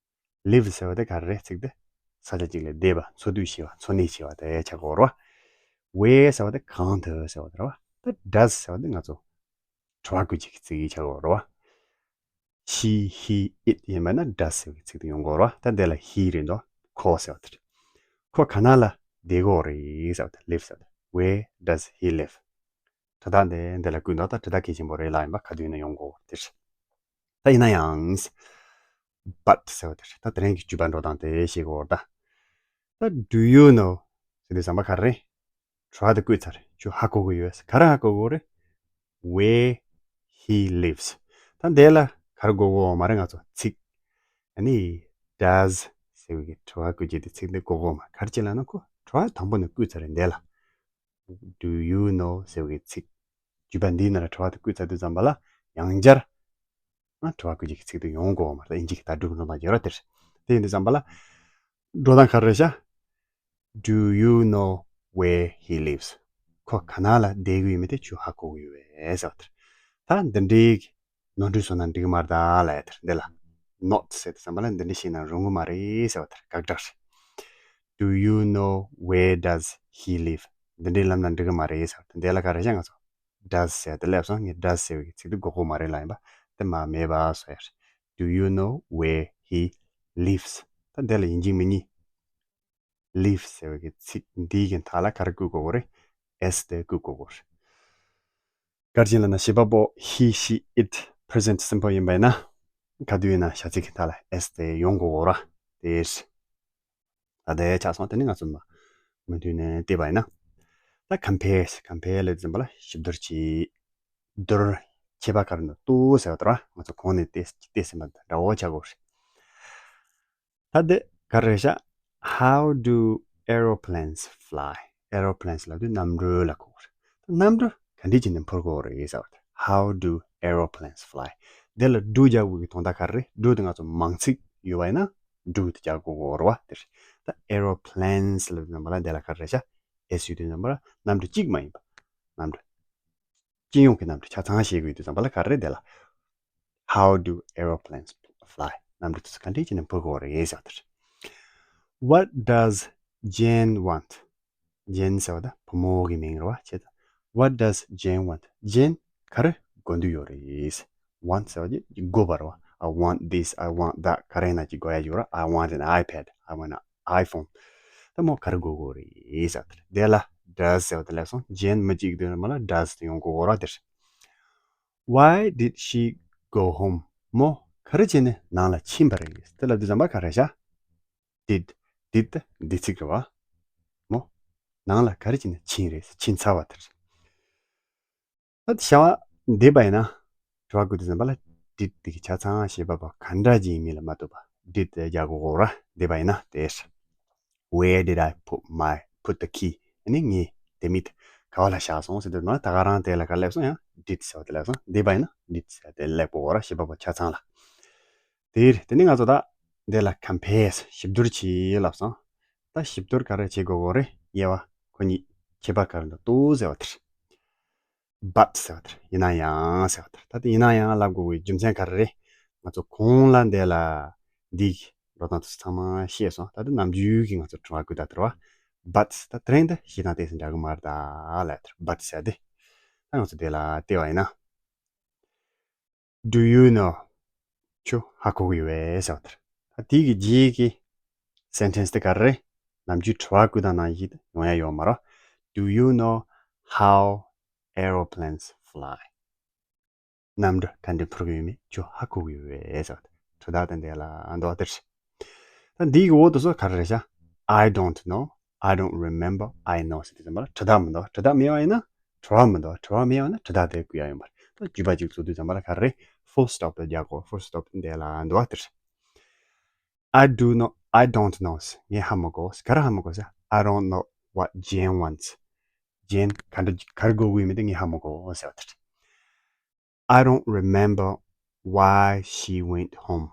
Live ཟེར་བ་དེ་ག་རེ་རེད། ཚིག་དེ་ས་ཆ་གཅིག་ལ་བསྡད་པ། འཚོ་སྡོད་བྱེད་པ། འཚོ་གནས་བྱེད་པ་དེ་ཆགས་ཀྱི་ཡོད་རེད་བ། Where ཟེར་བ་དེ་གང་དུ་ཟེར་བ་དེ་རེད་བ། ད་does ཟེར་བ་དེ་ང་ཚོ་དྲི་བ་བཀོད་བྱེད་ཀྱི་ཚིག་ཆགས་ཀྱི་ཡོད་རེད་བ། She, he, it ཡིན་པ་ན་does ཟེར་བའི་ཚིག་དེ་ཡོང་གི་ཡོད་རེད་བ། ད་འདི་ལ་he རེད་འདུག་ཁོ་ཟེར་བ་དེ་རེད། ཁོ་ག་ན་ལ་བསྡད་ཀྱི་ཡོད་རེད་ཟེར་བ་དེ། Live ཟེར་བ་དེ། Where does he live? དྲི་རྟགས་འདི་འདི་ལ་བཀོད་འདུག་ད་དྲི་རྟགས་གལ་ཆེན་པོ་རེད་ལབ་ཡིན་པ། ག་དུས་ཡིན་ན་ཡོང་གི་ཡོད་རེད་དེ་རེད། ད་ཡིན་ན་ཡང་། But ཟེར་བ་དེ་རེད། ད་དེ་རིང་གི་བརྗོད་པ་འགྲོ་སྟངས་དེ་ཤེས་དགོས་རེད་ད། ད་do you know ཟེར་དུས་ཙམ་པ་ག་རེ་རེད། དྲི་བ་དེ་བཀོད་ཚར་རེད། ཁྱོད་ཧ་གོ་གི་ཡོད། ག་རེ་ཧ་གོ་གི་ཡོད་རེད། Where he lives. ད་འདི་ལ་ག་རེ་དགོས་ཀྱི་ཡོད་མ་རེད། ང་ཚོ་ཚིག་ཨ་ནི་does ཟེར་བའི་དྲི་བ་བཀོད་བྱེད་དེ་ཚིག་འདི་དགོས་ཀྱི་ཡོད་མ་རེད། ག་རེ་བྱས་ལབ་ན་ཁོ་དྲི་བ་དང་པོ་ནས་བཀོད་ཚར་རེད་འདི་ལ། Do you know ཟེར་བའི་ཚིག་བརྗོད་པ་འདིའི་ནང་ལ་དྲི་བ་དེ་བཀོད་ཚར་དུས་ཙམ་པ་ལ་ཡང་བསྐྱར། ང་དྲི་བ་བཀོད་བྱེད་ཀྱི་ཚིག་དེ་ཡོང་གི་ཡོད་མ་རེད། དབྱིན་ཇི་གི་ད་སྒྲུབ་འགྲོ་སྟངས་ཀྱི་ར་དེ་རེད། དེ་ཡིན་དུས་ཙམ་པ་ལ། འགྲོ་སྟངས་ག་རེ་རེད་ཤག Do you know where he lives? ཁོ་ག་ན་ལ་བསྡད་ཀྱི་ཡོད་མེད་དེ་ཁྱོད་ཧ་གོ་གི་ཡོད་པས་ཟེར་བ་དེ་རེད། ད་འདི་འདྲའི་ནོར་འཁྲུལ་བཟོས་ན་འགྲིག་གི་མ་རེད་ད་ལབ་ཡ་དེ་རེད། འདི་ལ་not ཟེར་དུས་ཙམ་པ་ལ་འདི་འདྲ་བཤད་ན་རུང་གི་མ་རེད་ཟེར་བ་དེ་རེད། དགག་སྒྲ་རེད། Do you know where does he live? འདི་འདྲའི་ལབ་ན་འགྲིག་གི་མ་རེད་ཟེར་བ་དེ། འདི་ལ་ག་རེ་བྱ། ང་ཚོ་does ཟེར་དེ་སླེབས་སོང་། ངས་does ཟེར་བའི་ཚིག་དེ་དགོས་ཀྱི་མ་རེད་ལབ་ཡིན་པ། དེ་མར་མེད་པ་བཟོ་ཡ་རེད། Do you know where he lives? ད་འདི་ལ་ཡིན་གཅིག་མིན་གཉིས། live ཟེར་བའི་གི་ཚིག་འདིའི་གི་མཐའ་ལ་ག་རེ་བཀོད་དགོས་རེད། S དེ་བཀོད་དགོས་རེད། ག་རེ་ཡིན་ལབ་ན་བྱེད་པ་པོ་he, she, it present simple ཡིན་པ་ཡིན་ན། ག་དུས་ཡིན་ན་བྱ་ཚིག་གི་མཐའ་ལ་S དེ་ཡོང་དགོས་རེད། དེ་རེད། ད་དེ་ཆགས་སོང་། དེ་ནི་ང་ཚོ་མ་མུ་མཐུད་ནས་བལྟས་པ་ཡིན་ན། ད་compare, compare ལབ་དུས་ཙམ་པ་ལ་ཞིབ་བསྡུར་བྱེད། བསྡུར། ཁྱད་པར་ག་རེ་འདུག་ལྟོས་ཟེར་བ་དེ་རེད་བ། ང་ཚོ་གོང་ནས་བལྟས་བལྟས་ཟིན་པ་འདྲ་བོ་ཆགས་དགོས་རེད། ད་འདི་ག་རེ་རེད་ཤག How do aeroplanes fly? Aeroplanes ལབ་དུས་གནམ་གྲུ་ལ་གོ་དགོས་རེད། གནམ་གྲུ་ག་འདྲས་བྱས་ནས་འཕུར་དགོས་རེད་ཟེར་བ་དེ། How do aeroplanes fly? འདི་ལ་do རྒྱག་དགོས་ཀྱི་དོན་དག་ག་རེ་རེད། do དེ་ང་ཚོ་མང་ཚིག་ཡོད་པ་ཡིན་ན་do དེ་རྒྱག་དགོས་ཀྱི་རེད་བ། དེ་རེད། ད་aeroplanes ལབ་དུས་ཙམ་པ་ལ་འདི་ལ་ག་རེ་རེད་ཤག S ཡོད་དུས་ཙམ་པ་ལ་གནམ་གྲུ་གཅིག་མ་ཡིན་པ། གནམ་གྲུ། སྤྱི་ཡོངས་ཀྱི་གནམ་གྲུ་ཆ་ཚང་བཤད་དགོས་དུས་ཙམ་པ་ལ་ག་རེ་རེད། དེ་ལ། How do aeroplanes fly? གནམ་གྲུ་དེ་ཚོ་ག་འདྲས་བྱས་ནས་འཕུར་གྱི་ཡོད་རེད་ཟེར་བ་དེ་རེད། What does Jane want? Jane ཟེར་བ་ད་བུ་མོ་གི་མིང་རེད་བ། བྱས་ཙང་། What does Jane want? Jane ག་རེ་དགོས་འདོད་ཡོད་རེད། Want ཟེར་བ་དེ་དགོས་པ་རེད་བ། I want this, I want that ག་རེ་ཡིན་ན་ཅིག་དགོས་ཡ་ཡོད་རེད། I want an iPad, I want an iPhone. ད་མོ་ག་རེ་དགོས་ཀྱི་ཡོད་རེད་ཟེར་བ་དེ་རེད། དེ་ལ་does ཟེར་བ་དེ་སླེབས་སོང་། Jane མི་གཅིག་དེ་མ་ལ་does དེ་ཡོང་དགོས་ཀྱི་ཡོད་རེད་དེ་རེད། Why did she go home? མོ་ག་རེ་བྱས་ནས་ནང་ལ་ཕྱིན་པ་རེད། དེ་ལབ་དུས་ཙམ་པ་ག་རེ་བྱ། did, did དེ་འདས་ཚིག་རེད་བ། མོ་ནང་ལ་ག་རེ་བྱས་ནས་ཕྱིན་རེད། ཕྱིན་ཚར་བ་དེ་རེད། ད་དེ་བྱ་བ་འདས་པ་ཡིན་ན་དྲི་བ་བཀོད་དུས་ཙམ་པ་ལ་did དེ་གི་ཆ་ཚང་བྱེད་པ་པོ་ག་འདྲ་ཅིག་ཡིན་མིན་ལ་མ་ལྟོས་པ་did དེ་རྒྱག་དགོས་ཀྱི་ཡོད་རེད། འདས་པ་ཡིན་ན་དེ་རེད། Where did I put my, put the key? ཨ་ནི་ངའི་ལྡེ་མིག་དེ་ག་བ་ལ་བཞག་སོང་ཟེར་དུས་ཙམ་པ་ད་ག་རང་དེ་ལ་ག་སླེབས་སོང་། ཡང་did ཟེར་བ་དེ་སླེབས་སོང་། འདས་པ་ཡིན་ན་did ཟེར་བ་དེ་སླེབས་དགོས་ཀྱི་ཡོད་རེད། བྱེད་པ་པོ་ཆ་ཚང་ལ། དེ་རེད། དེ་ནས་ང་ཚོ་ད་འདི་ལ་compare ཞིབ་བསྡུར་བྱེད་ལབ་སོང་། ད་ཞིབ་བསྡུར་ག་རེ་བྱེད་དགོས་ཀྱི་ཡོད་རེད། དབྱེ་བ་ཁོ་གཉིས་ཁྱད་པར་ག་རེ་འདུག་ལྟོས་ཟེར་བ་དེ་རེད། But ཟེར་བ་དེ་རེད། ཡིན་ན་ཡང་ཟེར་བ་དེ་རེད། ད་དེ་ཡིན་ན་ཡང་ལབ་དགོས་པའི་རྒྱུ་མཚན་ག་རེ་རེད། ང་ཚོ་གོང་ལ་འདི་ལ་འདི་འགྲོ་སྟངས་དེ་ཚོ་ཚང་མ་ཤེས་སོང་། ད་དེ་ནམ་རྒྱུན་གྱི་ང་ཚོ་དྲི་བ་བཀོད་ད་དེ་རེད་བ། But ད་དེ་རིང་འདི་ཤེས་སྟངས་ཏོག་ཙམ་འདྲ་གི་མ་རེད་ད་ལབ་དེ་རེད། But ཟེར་དེ། ད་ང་ཚོ་འདི་ལ་བལྟས་པ་ཡིན་ན། Do you know? ཁྱོད་ཧ་གོ་གི་ཡོད་པས་ཟེར་བ་དེ་རེད། ད་དེ་གི་རྗེས་ཀྱི་sentence དེ་ག་རེ་རེད། ནམ་རྒྱུན་དྲི་བ་བཀོད་སྟངས་ནང་བཞིན་ཡོང་ཡ་ཡོད་མ་རེད། Do you know how aeroplanes fly? གནམ་གྲུ་ག་འདྲས་འཕུར་གི་ཡོད་མེད་ཁྱོད་ཧ་གོ་གི་ཡོད་པས་ཟེར་བ་དེ་རེད། དྲི་བ་དེ་འདི་ལ་འདུག་པ་དེ་རེད། ད་འདི་གི་འོག་ཏུ་སོ་ག་རེ་རེད་ཤག I don't know, I don't remember, I know ཟེར་དུས་ཙམ་པ་ལ་དྲི་བ་མི་འདུག་དྲི་བ་མེད་པ་ཡིན་ན་དྲི་བ་མི་འདུག་དྲི་བ་མེད་པ་ཡིན་ན་དྲི་བ་དེ་བཀོད་ཡ་ཡོད་མ་རེད། ད་བརྗོད་པ་གཅིག་བཟོ་དུས་ཙམ་པ་ལ་ག་རེ་རེད། Full stop དེ་རྒྱག་དགོས། Full stop དེ་འདི་ལ་འདུག་པ་དེ་རེད། I do not, I don't know. ངས་ཧ་མི་གོ། ག་རེ་ཧ་མི་གོ་ཟེར། I don't know what Jane wants. Jane ག་འདྲ་ག་རེ་དགོས་ཀྱི་ཡོད་མེད་དེ་ངས་ཧ་མི་གོ་ཟེར་བ་དེ་རེད། I don't remember why she went home.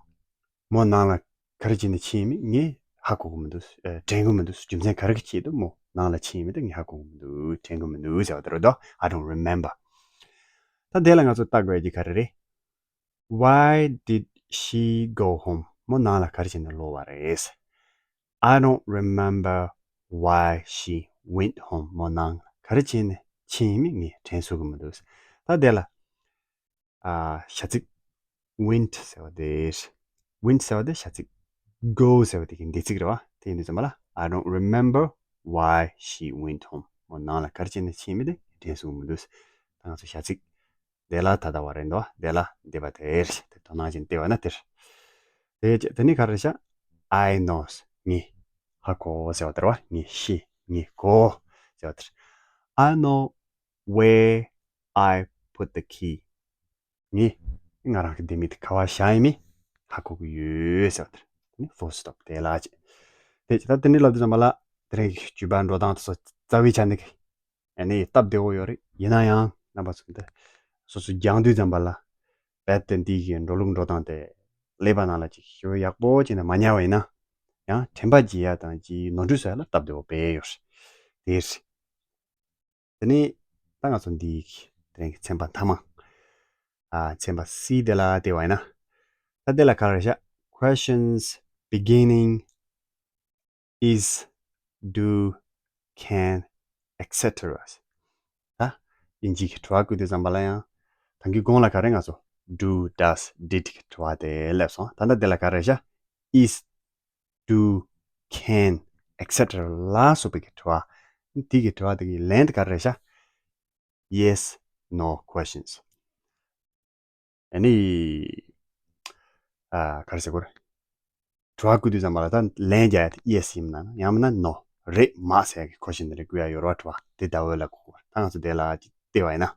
མོ་ནང་ལ་ག་རེ་བྱས་ནས་ཕྱིན་མིན་ངས་ཧ་གོ་གི་མི་འདུག་ཨ། དྲན་གི་མི་འདུག་རྒྱུ་མཚན་ག་རེ་གི་ཆེད་དུ་མོ་ནང་ལ་ཕྱིན་མིན་དེ་ངས་ཧ་གོ་གི་མི་འདུག་དྲན་གི་མི་འདུག་ཟེར་བ་དེ་རེད་དོ། I don't remember. ད་དེ་ལ་ང་ཚོ་བལྟ་དགོས་ཀྱི་ག་རེ་རེད། Why did she go home? མོ་ནང་ལ་ག་རེ་བྱས་ནས་ལོག་པ་རེད། I don't remember why she went home. མོ་ནང་ག་རེ་བྱས་ནས་ཕྱིན་མིན་ངས་དྲན་ཚུགས་ཀྱི་མི་འདུག་ད་དེ་ལ་ཨ། བྱ་ཚིག went ཟེར་བ་དེ། went ཟེར་བ་དེ་བྱ་ཚིག go ཟེར་བ་དེ་གི་འདས་ཚིག་རེད་བ། དེ་ཡིན་དུས་ཙམ་པ་ལ། I don't remember why she went home. མོ་ནང་ལ་ག་རེ་བྱས་ནས་ཕྱིན་མིན་དེ་དྲན་ཚུགས་མི་འདུག་ད་ང་ཚོ་བྱ་ཚིག་དེ་ལ་ད་ལྟ་བ་རེད་འདུག་དེ་ལ་འདས་པ་དེ་རེད། དེ་དོ་སྣང་ཅན་བལྟས་པ་ན་དེ་རེད། དེ་དེ་ནི་ག་རེ་བྱ། I know. ངས་ཧ་གོ་ཟེར་བ་དེ་རེད་བ། ངས་ཤེས། ངས་གོ་ཟེར་བ་དེ་རེད། I know where I put the key. ངས་ང་རང་གི་ལྡེ་མིག་དེ་ག་བ་བཞག་ཡིན་མིན་ཧ་གོ་གི་ཡོད་ཟེར་བ་དེ་རེད། དེ་ནི་full stop དེ་ལ་ཅི། དེ་ད་དེ་ནི་ལབ་དུས་ཙམ་པ་ལ་དེ་རིང་གི་བརྗོད་པ་འགྲོ་སྟངས་དེ་ཚོ་རྩ་བའི་ཆ་ནས་ཨ་ནི་སྟབས་བདེ་བོ་ཡོད་རེད། ཡིན་ན་ཡང་རྣམ་པ་ཚོ་འདི་སོ་སོ་སྦྱང་དུས་ཙམ་པ་ལ་རྦད་དེ་འདི་གི་འགྲོ་ལུགས་འགྲོ་སྟངས་དེ་ཀླད་པ་ནང་ལ་ཅིག་ཞེ་པོ་ཡག་པོ་བྱས་ནས་མ་ཉར་བ་ཡིན་ན་ཡང་དྲན་པ་བརྗེད་ཡ་དང་ཅིག་ནོར་འཁྲུལ་བཟོ་ཡ་ལ་སྟབས་བདེ་བོ་དཔེ་ཡོད་རེད། དེ་རེད། དེ་ནས་ད་ང་ཚོ་འདི་དེ་རིང་གི་ཚན་པ་མཐའ་མ། ཨ། ཚན་པ་C དེ་ལ་བལྟས་པ་ཡིན་ན། ད་དེ་ལ་ག་རེ་བྱ། Questions beginning is, do, can, et cetera. ད་དབྱིན་ཇི་གི་དྲི་བ་བཀོད་དུས་ཙམ་པ་ལ་ཡང་ད་གིན་གོང་ལ་ག་རེ་ང་ཚོ་do, does, did གི་དྲི་བ་དེ་སླེབས་སོང་། ད་ལྟ་དེ་ལ་ག་རེ་བྱ། is, do, can, et cetera ལ་སོགས་པའི་གི་དྲི་བ། དེ་གི་དྲི་བ་དེ་གི་ལན་དེ་ག་རེ་རེད་ཤག yes no questions. ཨ་ནི། ཨ། ག་རེ་ཟེར་དགོས་རེད། དྲི་བ་བཀོད་དུས་ཙམ་པ་ལ་ད་ལན་རྒྱག་ཡ་དེ་yes ཡིན་ན། ཡང་མིན་ན་no། རེད་མ་ཟེར་ཡ་གི་ཁོ་ཤེས་ནི་རེད། བཀོད་ཡ་ཡོད་རེད་བ། དྲི་བ་དེ་ཟླ་འོད་ལ་གོ་དགོས། ད་ང་ཚོ་དེ་ལ་ཅིག་བལྟས་པ་ཡིན་ན།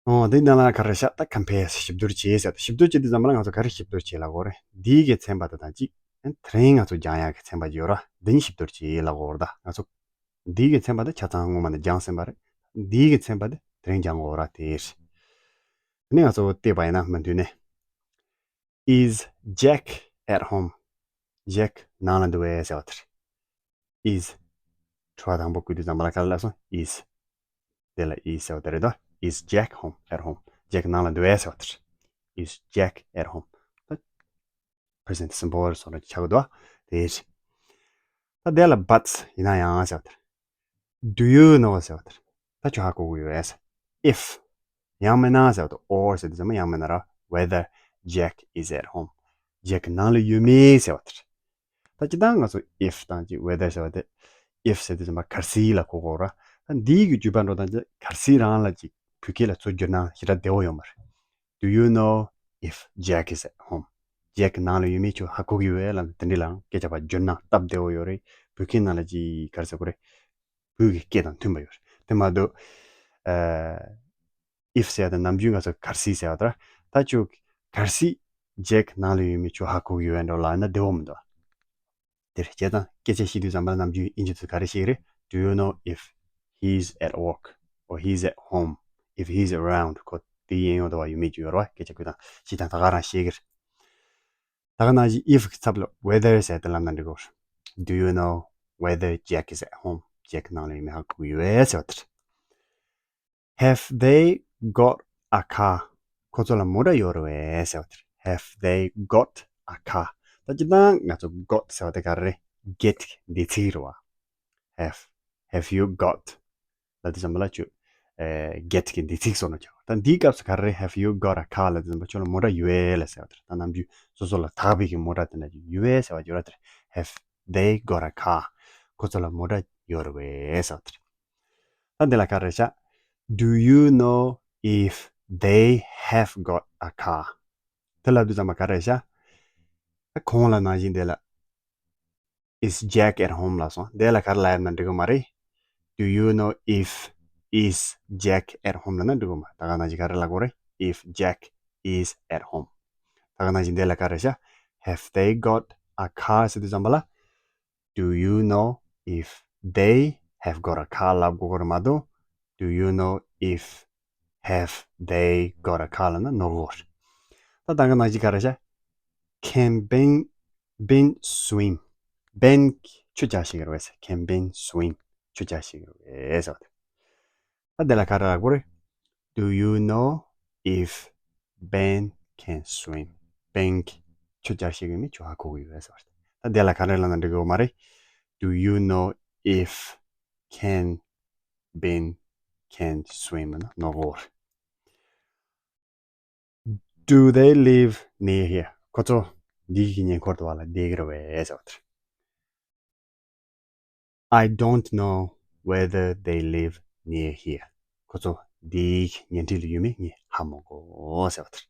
ཨོ། འདི་ནང་ལ་ག་རེ་ཤག་ད་compare ཞིབ་བསྡུར་བྱེད་ཟེར། ཞིབ་བསྡུར་བྱེད་དུས་ཙམ་པ་ལ་ང་ཚོ་ག་རེ་ཞིབ་བསྡུར་བྱེད་ལ་གོ་རེད། འདིའི་གི་ཚན་པ་དེ་དང་གཅིག་དེ་རིང་ང་ཚོ་སྦྱང་ཡ་གི་ཚན་པ་ཅིག་ཡོད་ར། འདི་གཉིས་ཞིབ་བསྡུར་བྱེད་ལ་གོ་ར། ད་ང་ཚོ་འདིའི་གི་ཚན་པ་དེ་ཆ་ཚང་སྔོན་མ་ནས་སྦྱངས་ཟིན་པ་རེད། འདིའི་གི་ཚན་པ་དེ་དེ་རིང་སྦྱང་གོ་ར། དེ་རེད། དེ་ནས་ང་ཚོ་བལྟས་པ་ཡིན་ན་མུ་མཐུད་ནས། Is Jack at home? ཇེག་ནང་ལ་འདུག་གས་ཟེར་བ་དེ་རེད། Is དྲི་བ་དང་པོ་བཀོད་དུས་ཙམ་པ་ལ་ག་རེ་ལབ་སོང་། Is དེ་ལ་is ཟེར་བ་དེ་རེད་དོ། Is Jack home at home? ཇེག་ནང་ལ་འདུག་གས་ཟེར་བ་དེ་རེད། Is Jack at home? ད་present simple བཟོ་འདྲ་ཆགས་ཀྱི་འདུག་དེ་རེད། ད་དེ་ལ་but ཡིན་ན་ཡང་ཟེར་བ་དེ་རེད། Do you know ཟེར་བ་དེ་རེད། ད་ཁྱོད་ཧ་གོ་གི་ཡོད་ཟེར། If ཡང་མིན་ན་ཟེར་བ་དེ། Or ཟེར་དུས་ཙམ་པ་ཡང་མིན་ན་ར། Whether Jack is at home? ཇེག་ནང་ལ་ཡོད་མེད་ཟེར་བ་དེ་རེད། ད་སྤྱིར་བཏང་ང་ཚོ་if དང་གཅིག whether ཟེར་བ་དེ། If ཟེར་དུས་ཙམ་པ་གལ་སྲིད་ལ་གོ་གོ་ར། ད་འདིའི་གི་བརྗོད་པ་འགྲོ་སྟངས་ཀྱི་གལ་སྲིད་རང་ལ་ཅིག་བོད་སྐད་ལ་ཚུར་བསྒྱུར་ན་ཞེ་དྲག་བདེ་བོ་ཡོད་མ་རེད། Do you know if Jack is at home? ཇེག་ནང་ལ་ཡོད་མེད་ཁྱོད་ཧ་གོ་གི་ཡོད་ལབ་ནས་དེ་འདྲ་ལའང་སྐད་ཆ་ཕར་བསྒྱུར་ན་སྟབས་བདེ་བོ་ཡོད་རེད། བོད་སྐད་ནང་ལ་ཅིག་ག་རེ་ཟེར་དགོས་རེད། བོད་ཀྱི་སྐད་དང་མཐུན་པ་ཡོད་རེད། དེ་མ་གཏོགས། ཨ། if ཟེར་བ་དེ་ནམ་རྒྱུན་ང་ཚོ་གལ་སྲིད་ཟེར་བ་དེ་ར། ད་ཁྱོད་གལ་སྲིད་ཇེག་ནང་ལ་ཡོད་མེད་ཁྱོད་ཧ་གོ་གི་ཡོད་འགྲོ་ལབ་ན་བདེ་བོ་མི་འདུག་དེ་རེད། བྱས་ཙང་སྐད་ཆ་བཤད་དུས་ཙམ་པ་ལ་ནམ་རྒྱུན་དབྱིན་ཇི་ཚོས་ག་རེ་བཤད་ཀྱི་རེད། Do you know if he's at work or he's at home, if he's around? ཁོ་དེ་ཡན་ཡོད་དོ་བ་ཡོད་མེད་ཀྱི་ཡོད་རེད་བ། སྐད་ཆ་ཁོས་དང་ཤི་དང་ད་ག་རང་བཤད་ཀྱི་རེད། ད་ག་ནང་བཞིན་if གི་ཚབ་ལ་whether ཟེར་ཏེ་ལབ་ན་འགྲིག་གོ། Do you know whether Jack is at home? ཇེག་ནང་ལ་ཡོད་མེད་ཧ་གོ་གི་ཡོད་ཟེར་བ་དེ་རེད། Have they got a car? ཁོ་ཚོ་ལ་མོ་ཊ་ཡོད་རེད་པས་ཟེར་བ་དེ་རེད། Have they got a car? ད་སྤྱིར་བཏང་ང་ཚོ་got ཟེར་བ་དེ་ག་རེ་རེད། get གི་འདས་ཚིག་རེད་བ། Have, have you got ལབ་དུས་ཙམ་པ་ལ་ཁྱོད། ཨེ། get གི་འདས་ཚིག་བཟོ་འདྲ་ཆགས། ད་འདིའི་སྐབས་སུ་ག་རེ་རེད། Have you got a car ལབ་དུས་ཙམ་པ་ཁྱོད་ལ་མོ་ཊ་ཡོད་པས་ལབ་ཟེར་བ་དེ་རེད། ད་ནམ་རྒྱུན་སོ་སོ་ལ་ཐག་པའི་གི་མོ་ཊ་དེ་འདྲ་ཅིག་ཡོད་པས་ཟེར་བ་ཡོད་ར་དེ་རེད། Have they got a car? ཁོ་ཚོ་ལ་མོ་ཊ་ཡོད་རེད་པས་ཟེར་བ་དེ་རེད། ད་འདི་ལ་ག་རེ་བྱ། Do you know if they have got a car? དེ་ལབ་དུས་ཙམ་པ་ག་རེ་བྱ། ད་གོང་ལ་ནང་བཞིན་དེ་ལ། Is Jack at home ལབ་སོང་། དེ་ལ་ག་རེ་ལབ་ཡ་ན་འགྲིག་གི་མ་རེད། Do you know if is Jack at home ལབ་ན་འགྲིག་གི་མ་རེད། ད་ག་ནང་བཞིན་ག་རེ་ལབ་དགོས་རེད། If Jack is at home. ད་ག་ནང་བཞིན་དེ་ལ་ག་རེ་བྱ། Have they got a car ཟེར་དུས་ཙམ་པ་ལ། Do you know if they have got a car ལབ་དགོས་ཀྱི་རེད་མ་གཏོགས། Do you know if have they got a car ལབ་ན་ནོར་གྱི་རེད། ད་ད་ག་ནང་བཞིན་ག་རེ་བྱ། Can Ben, Ben swim? Ben ཆུ་རྒྱག་ཤེས་ཀྱི་རེད་པས། Can Ben swim? ཆུ་རྒྱག་ཤེས་ཀྱི་རེད་པས་ཟེར་བ་དེ། ད་དེ་ལ་ག་རེ་ལབ་དགོས་རེད། Do you know if Ben can swim? Ben གིས་ཆུ་རྒྱག་ཤེས་ཀྱི་མེད་ཁྱོད་ཧ་གོ་གི་ཡོད་པས་ཟེར་བ་དེ། ད་དེ་ལ་ག་རེ་ལབ་ན་འགྲིག་གི་ཡོད་མ་རེད། Do you know if can Ben can swim ལབ་ན་ནོར་གྱི་རེད། Do they live near here? ཁོ་ཚོ་འདི་གི་ཉེ་འཁོར་དུ་བ་ལ་བསྡད་ཀྱི་རེད་པས་ཟེར་བ་དེ་རེད། I don't know whether they live near here. ཁོ་ཚོ་འདི་གི་ཉེ་འཁྲིས་ལ་ཡོད་མེད་ངས་ཧ་མ་གོ་ཟེར་བ་དེ་རེད།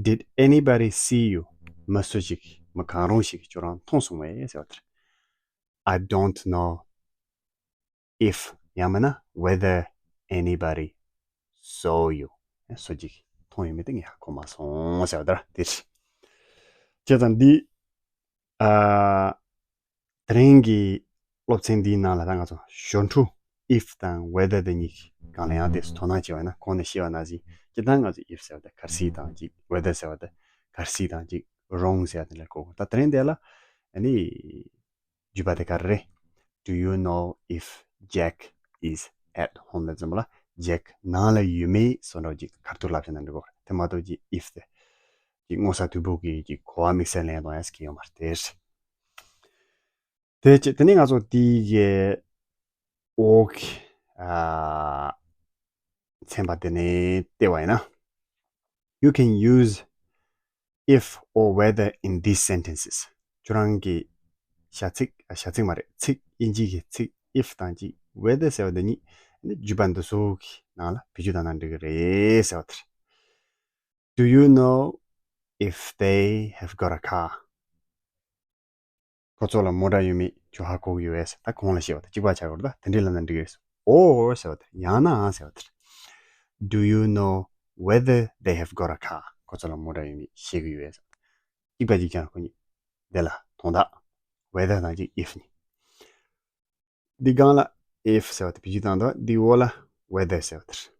Did anybody see you? མི་སུ་ཞིག་མི་གང་རུང་ཞིག་ཁྱོད་རང་མཐོང་སོང་བས་ཟེར་བ་དེ་རེད། I don't know if ཡང་མིན་ན་whether anybody saw you. སུ་གཅིག་མཐོང་ཡོད་མེད་དེ་ངས་ཧ་གོ་མ་སོང་ཟེར་བ་དེ་རེད། བྱས་ཙང་འདི། ཨ། དེ་རིང་གི་སློབ་ཚན་འདིའི་ནང་ལ་ད་ང་ཚོ་ཞོར་འཕྲུལ་if དང་whether དེ་གཉིས་ཀྱི་སྒང་ལ་ཡང་དེ་ཚོ་དོ་སྣང་བྱས་པ་ཡིན་ན། གོང་ནས་བཤད་པ་ནང་བཞིན་སྤྱིར་བཏང་ང་ཚོ་if ཟེར་བ་དེ་གལ་སྲིད་དང་གཅིག whether ཟེར་བ་དེ་གལ་སྲིད་དང་གཅིག་རུང་ཟེར་བ་དེ་ལ་གོ་དགོས། ད་དེ་རིང་འདི་ལ་ཨ་ནི། བརྗོད་པ་དེ་ག་རེ་རེད། Do you know if Jack is at home ལབ་ཙམ་པ་ལ་ཇེག་ནང་ལ་ཡོད་མེད་བཟོ་འདྲ་ཅིག་ཁ་ཐུག་ལབ་བྱས་ན་འགྲིག་གོ། དེ་མ་གཏོགས་ཀྱི་if དེ་ཅིག་མངོན་གསལ་དོད་པོ་གི་ཅིག་གོ་བ་དམིགས་བསལ་ལེན་གཏོང་ཡ་ཟེར་གྱི་ཡོད་མ་རེད་དེ། དེ་བྱས་དེ་ནས་ང་ཚོ་དེའི་གི་འོག་གི་ཨ་ཚན་པ་དེ་ནས་བལྟས་པ་ཡིན་ན། You can use if or whether in these sentences. ཁྱོད་རང་གི་བྱ་ཚིག་ཨ། བྱ་ཚིག་མ་རེད། ཚིག་དབྱིན་ཇི་གི་ཚིག་if དང་གཅིག whether ཟེར་བ་འདི་གཉིས་ནི་བརྗོད་པ་འདི་ཚོ་གི་ནང་ལ་བེད་སྤྱོད་བཏང་ན་འགྲིག་གི་རེད་ཟེར་བ་དེ་རེད། Do you know if they have got a car? ཁོ་ཚོ་ལ་མོ་ཊ་ཡོད་མེད་ཁྱོད་ཧ་གོ་གི་ཡོད་པས། ད་གོང་ལ་བཤད་པ་དང་གཅིག་པ་ཆགས་ཀྱི་རེད། ད་དེ་འདྲའི་ལབ་ན་འགྲིག་གི་རེད། Or ཟེར་བ་དེ་རེད། ཡང་ན་ཟེར་བ་དེ་རེད། Do you know whether they have got a car? ཁོ་ཚོ་ལ་མོ་ཊ་ཡོད་མེད་ཤེས་ཀྱི་ཡོད་པས། གཅིག་པ་གཅིག་རྐྱང་རེད། ཁོ་གཉིས་དེ་ལ་དོན་དག whether དང་གཅིག if གཉིས། འདི་སྒང་ལ་if ཟེར་བ་དེ་བེད་སྤྱོད་བཏང་འདུག་འདི་འོག་ལ་whether ཟེར་བ་དེ་རེད།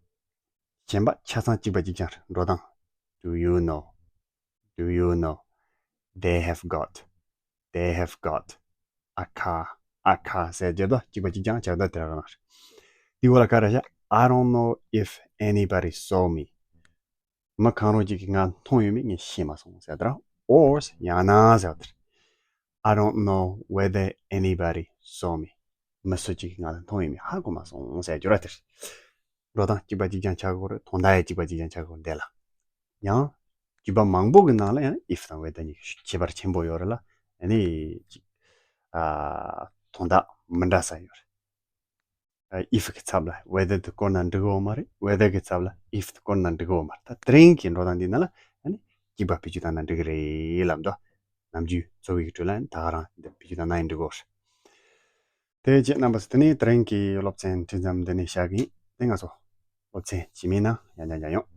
གཞན་པ་ཆ་ཚང་གཅིག་པ་གཅིག་རྐྱང་རེད། འགྲོ་སྟངས། Do you know? Do you know? They have got. They have got a car. A car ཟེར་རྗེས་དོ་གཅིག་པ་གཅིག་རྐྱང་བྱས་དོ་དེ་རང་རེད། འདི་འོག་ལ་ག་རེ་བཞག I don't know if anybody saw me. མི་གང་རུང་གཅིག་གིས་ང་མཐོང་ཡོད་མེད་ངས་ཤེས་མ་སོང་ཟེར་དེ་རང་། Or ཡང་ན་ཟེར་བ་དེ་རེད། I don't know whether anybody saw me. མི་སུ་གཅིག་གིས་ང་ལ་མཐོང་ཡོད་མེད་ཧ་གོ་མ་སོང་ཟེར་རྒྱུ་ར་དེ་རེད། འགྲོ་སྟངས་གཅིག་པ་གཅིག་རྐྱང་ཆགས་ཀྱི་ཡོད་རེད། དོན་དག་ཡང་གཅིག་པ་གཅིག་རྐྱང་ཆགས་ཀྱི་ཡོད་རེད་འདི་ལ། ཡང་བརྗོད་པ་མང་པོ་གི་ནང་ལ་ཡང་if དང་whether གཉིས་ཀྱི་ཁྱད་པར་ཆེན་པོ་ཡོད་རེད་ལ། ཨ་ནི་ཅིག་ཨ། དོན་དག་མི་འདྲ་ས་ཡོད་རེད། ཨ། if གི་ཚབ་ལ་whether དེ་བཀོལ་ན་འགྲིག་གི་ཡོད་མ་རེད། whether གི་ཚབ་ལ་if དེ་བཀོལ་ན་འགྲིག་གི་ཡོད་མ་རེད། ད་དེ་རིང་གི་འགྲོ་སྟངས་འདི་ནང་ལ་ཨ་ནི་གཅིག་པ་བེད་སྤྱོད་བཏང་ན་འགྲིག་གི་རེད་ལབ་འདུག་ནམ་རྒྱུན་འཚོ་བའི་ཁྲོད་ལ་ད་ག་རང་འདི་བེད་སྤྱོད་བཏང་ན་ཡང་འགྲིག་གི་ཡོད་རེད། དེ་རྗེས་རྣམ་པ་ཚོ་དེ་ནས་དེ་རིང་གི་སློབ་ཚན་འཕྲིན་ཙམ་འདི་ནས་བཞག་གི་ཡིན། དེ་ང་ཚོ་སློབ་ཚན་རྗེས་མའི་ནང་ཡང་བསྐྱར་མཇལ་ཡོང་།